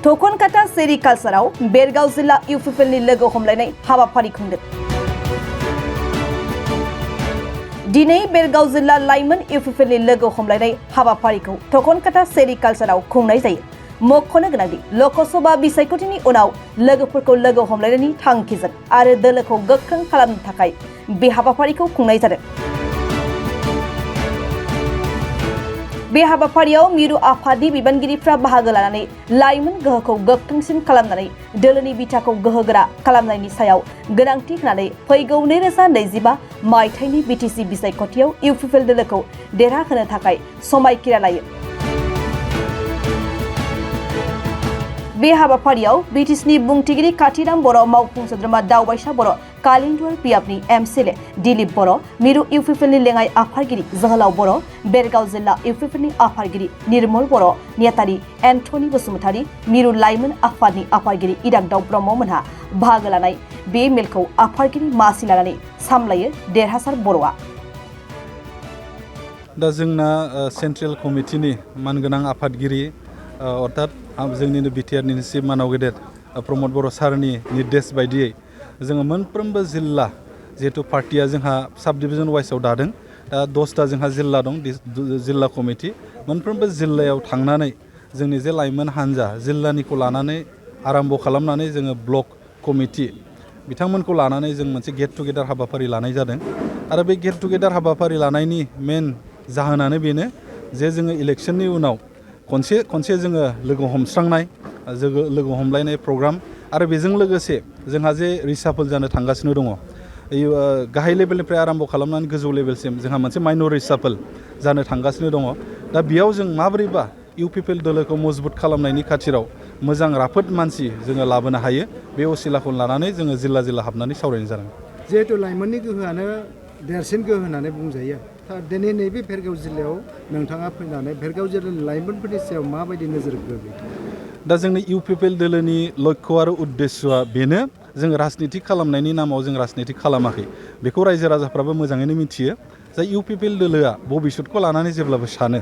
थकनकाटा सेरिकालचाराव बेरगाव जिल्ला इउपिपिएलनि लोगो हमलायनाय हाबाफारि खुंदों। दिनै बेरगाव जिल्ला लाइमोन इउपिपिएलनि लोगो हमलायनाय हाबाफारिखौ थकनकाटा सेरिकालचाराव खुंनाय जायो। मख'नो गोनांदि ल'कसभा बिसायख'थिनि उनाव लोगोफोरखौ लोगो हमलायनायनि थांखिजों आरो दोलोखौ गोख्रों खालामनो थाखाय बे हाबाफारिखौ खुंनाय जादों। बे हाबाफारियाव मिरु आफादनि बिबानगिरिफ्रा बाहागो लानानै लाइमोन गोहोखौ गोख्रोंसिन खालामनानै दोलोनि बिथाखौ गोहोगोरा खालामनायनि सायाव गोनांथि होनानै फैगौ 2025 मायथाइनि बिटिसि बिसायख'थियाव इउपिपिएल दोलोखौ देरहाहोनो थाखाय समायखिरा लायो। बे हाबाफारियाव बिटिसिनि बुंथिगिरि काथिराम बर', मावफुं सोद्रोमा दावबायसा बर', कालिंदुवार पियाबनि एमसिएलए दिलीप बर', मिरु इउपिपिएलनि लेङाइ आफादगिरि जोहोलाव बर', बेरगाव जिल्ला इउपिपिएलनि आफादगिरि निर्मल बर', नेतारि एन्थनी बसुमतारी, मिरु लाइमोन आफादनि आफादगिरि इरागदाव ब्रह्ममोनहा बाहागो लानाय बे मेलखौ आफादगिरि मासि लानानै सामलायो देरहासार बर'आ। दा जोंना सेन्ट्रेल कमिटिनि मानगोनां आफादगिरि अर्थात जोंनिनो बिटिआरनि चिफ मानाव गेदेर प्रमद बर' सारनि निर्देश बायदियै जोङो मोनफ्रोमबो जिल्ला जिहेतु पार्टिया जोंहा साब डिभिजन वाइसआव दादों। दा 10टा जोंहा जिल्ला दं, जिल्ला कमिटि मोनफ्रोमबो जिल्लायाव थांनानै जोंनि जे लाइमोन हान्जा जिल्लानिखौ लानानै आराम्भ खालामनानै जोङो ब्लक कमिटि बिथांमोनखौ लानानै जों मोनसे गेट टुगेदार हाबाफारि लानाय जादों। आरो बे गेट टुगेदार हाबाफारि लानायनि मेन जाहोनानो बेनो जे जोङो इलेक्सननि उनाव खनसे जोङो लोगो हमस्रांनाय, लोगो हमलायनाय प्रग्राम आरो बेजों लोगोसे जोंहा जे रिसाफल जानो थांगासिनो दङ। गाहाय लेभेलनिफ्राय आराम्भ खालामनानै गोजौ लेभेलसिम जोंहा मोनसे माइनर रिसाफल जानो थांगासिनो दङ। दा बेयाव जों माबोरैबा इउपिपिएल दोलोखौ मजबुत खालामनायनि खाथिराव मोजां राफोद मानसि जोङो लाबोनो हायो, बे असिलाखौ लानानै जोङो जिल्ला हाबनानै सावरायनाय जादों। जिहेतु लाइमोननि गोहोआनो देरसिन गोहो होननानै बुंजायो। दिनै नैबे बेरगाव जिल्लायाव नोंथाङा फैनानै बेरगाव जिल्लानि लाइमोनफोरनि सायाव माबायदि नोजोर होगोन? दा जोंनि इउपिपिएल दोलोनि लक्ष्य आरो उद्देश्यआ बेनो, जों राजनिति खालामनायनि नामाव जों राजनिति खालामाखै। बेखौ रायजो राजाफ्राबो मोजाङैनो मिथियो। जाय इउपिपिएल दोलोआ भबिष्यतखौ लानानै जेब्लाबो सानो।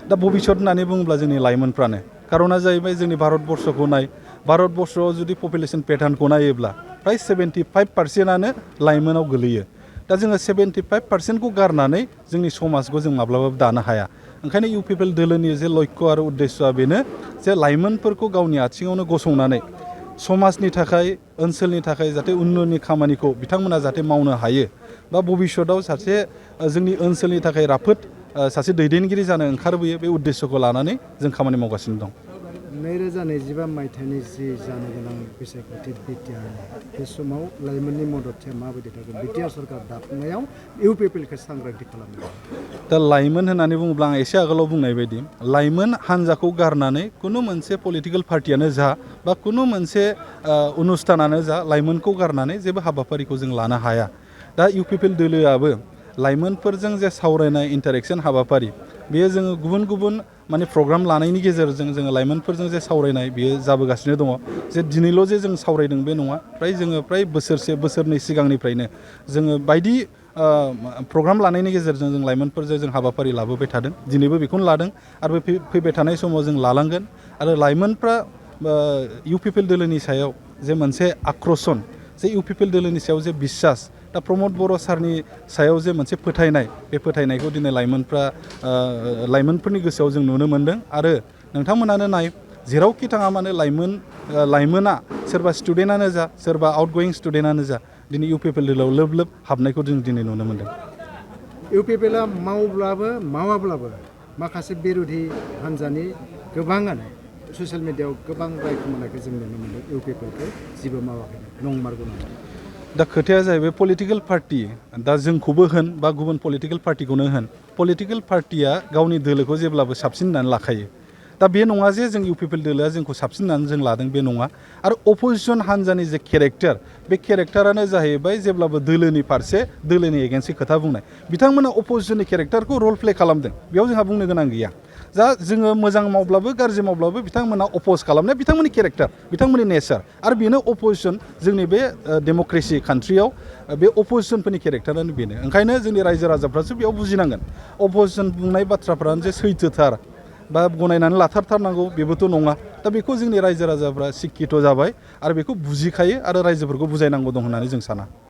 दा भबिष्यत होननानै बुङोब्ला जोंनि लाइमोनफ्रानो, कारना जाहैबाय जोंनि भारतबर्षखौ नाय, भारतबर्षआव जुदि पपुलेसन पेटार्नखौ नायोब्ला फ्राय 75% लाइमोनाव गोलैयो। दा जोङो 75% गारनानै जोंनि समाजखौ जों माब्लाबाबो दानो हाया। ओंखायनो इउपिपिएल दोलोनि जे लक्ष्य आरो उद्देश्यआ बेनो जे लाइमोनफोरखौ गावनि आथिङावनो गसंनानै समाजनि थाखाय, ओनसोलनि थाखाय जाहाथे उन्नयननि खामानिखौ बिथांमोना जाहाथे मावनो हायो, बा भबिष्यतआव सासे जोंनि ओनसोलनि थाखाय राफोद सासे दैदेनगिरि जानो ओंखारबोयो, बे उद्देश्यखौ लानानै जों खामानि मावगासिनो दं। 2025 मायथाइनि जि जानो गोनां बिसायख'थि बिटिआर, बे समाव लाइमोननि मददथिया माबायदि थागोन बिटिआर सरकार दाफुंनायाव इउपिपिएलखौ सांग्रांथि खालामनायाव? दा लाइमोन होननानै बुङोब्ला आं एसे आगोलाव बुंनाय बायदि लाइमोन हान्जाखौ गारनानै कुनु मोनसे पलिटिकेल पार्टियानो जा बा कुनु मोनसे अनुष्ठानानो जा, लाइमोनखौ गारनानै जेबो हाबाफारिखौ जों लानो हाया। दा इउपिपिएल दोलोआबो लाइमोनफोरजों जे सावरायनाय इन्टारेक्सन हाबाफारि, बेयो जोङो गुबुन माने प्रग्राम लानायनि गेजेरजों जोङो लाइमोनफोरजों जे सावरायनाय बेयो जाबोगासिनो दङ। जे दिनैल' जे जों सावरायदों बे नङा, फ्राय बोसोरनै सिगांनिफ्रायनो जोङो बायदि प्रग्राम लानायनि गेजेरजों जों लाइमोनफोरजों जों हाबाफारि लाबोबाय थादों। दिनैबो बेखौनो लादों आरो फैबाय थानाय समाव जों लालांगोन। आरो लाइमोनफ्रा इउपिपिएल दोलोनि सायाव जे मोनसे आक्रोशन, जे इउपिपिएल दोलोनि सायाव जे बिश्वास, दा प्रमद बर' सारनि सायाव जे मोनसे फोथायनाय, बे फोथायनायखौ दिनै लाइमोनफोरनि गोसोआव जों नुनो मोन्दों। आरो नोंथांमोनानो नाय, जेरावखि थाङा मानो लाइमोना सोरबा स्टुडेन्टआनो जा, सोरबा आउटगयिं स्टुडेन्टआनो जा, दिनै इउपिपिएल दोलोआव लोब हाबनायखौ जों दिनै नुनो मोन्दों। इउपिपिएलआ मावब्लाबो मावाब्लाबो माखासे बिरोधी हान्जानि गोबाङानो ससियेल मिडियायाव गोबां रायखुमानायखौ जों नुनो मोन्दों। इउपिपिएलखौ जेबो मावाखै, नंमारगौ नङा? दा खोथाया जाहैबाय पलिटिकेल पार्टि, दा जोंखौबो होन बा गुबुन पलिटिकेल पार्टिखौनो होन, पलिटिकेल पार्टिया गावनि दोलोखौ जेब्लाबो साबसिन होननानै लाखायो। दा बे नङा जे जों इउपिपिएल दोलोआ जोंखौ साबसिन होननानै जों लादों, बे नङा। आरो अपोजिसन हान्जानि जे केरेक्टार, बे केरेक्टारानो जाहैबाय जेब्लाबो दोलोनि फारसे, दोलोनि एगेन्स्टै खोथा बुंनाय। बिथांमोना अपोजिसननि केरेक्टारखौ रल प्ले खालामदों, बेयाव जोंहा बुंनो गोनां गैया। जा जोङो मोजां मावब्लाबो गाज्रि मावब्लाबो बिथांमोना अपोज खालामनाय बिथांमोननि केरेक्टार, बिथांमोननि नेचार। आरो बेनो अपोजिसन, जोंनि बे डेम'क्रेसि कान्ट्रियाव बे अपोजिसनफोरनि केरेक्टारानो बेनो। ओंखायनो जोंनि रायजो राजाफ्रासो बेयाव बुजिनांगोन अपोजिसन बुंनाय बाथ्राफ्रानो जे सैथोथार बा गनायनानै लाथारथारनांगौ बेबोथ' नङा दा बेखौ जोंनि रायजो राजाफ्रा सिक्कित' जाबाय आरो बेखौ बुजिखायो आरो रायजोफोरखौ बुजायनांगौ दं होननानै जों साना